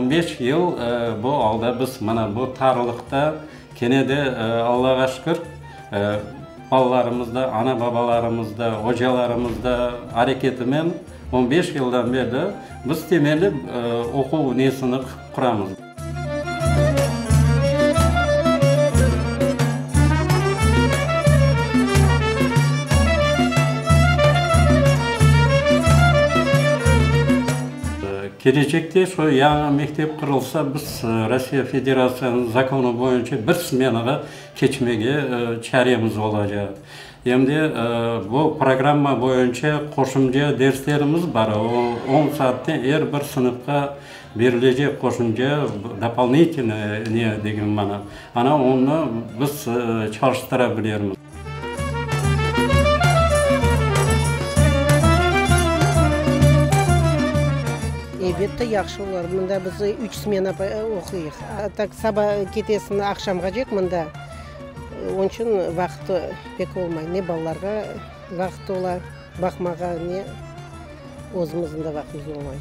15 yıl bu alda biz mına bu tarlıqta kene de Allağa şükür balalarımız da, ana-babalarımız da, ocalarımız da areketimen 15 yıldan berli biz temelli oquv nesini quramız. Kelecekte şu yañı mektep qurulsa, biz Rossiya Federatsiyanıñ zakonı boyunca bir smenağa keçmege çaremiz olacaq. Em de bu programma boyunca qoşumca derslerimiz bar, o on saatten er bir sınıfqa berilecek qoşumca, dopolnitelnıy ne degen mana, ana onı biz çalıştıra bilermiz. Elbette, yahşı olar. Mında biz üç smena oquyıq. A tak saba ketesiñ, aqşamğacek mında. Onıñ içün vaqıt pek olmay. Ne balalarğa vaqıt ola baqmağa, ne özümizniñ de vaqtımız olmay.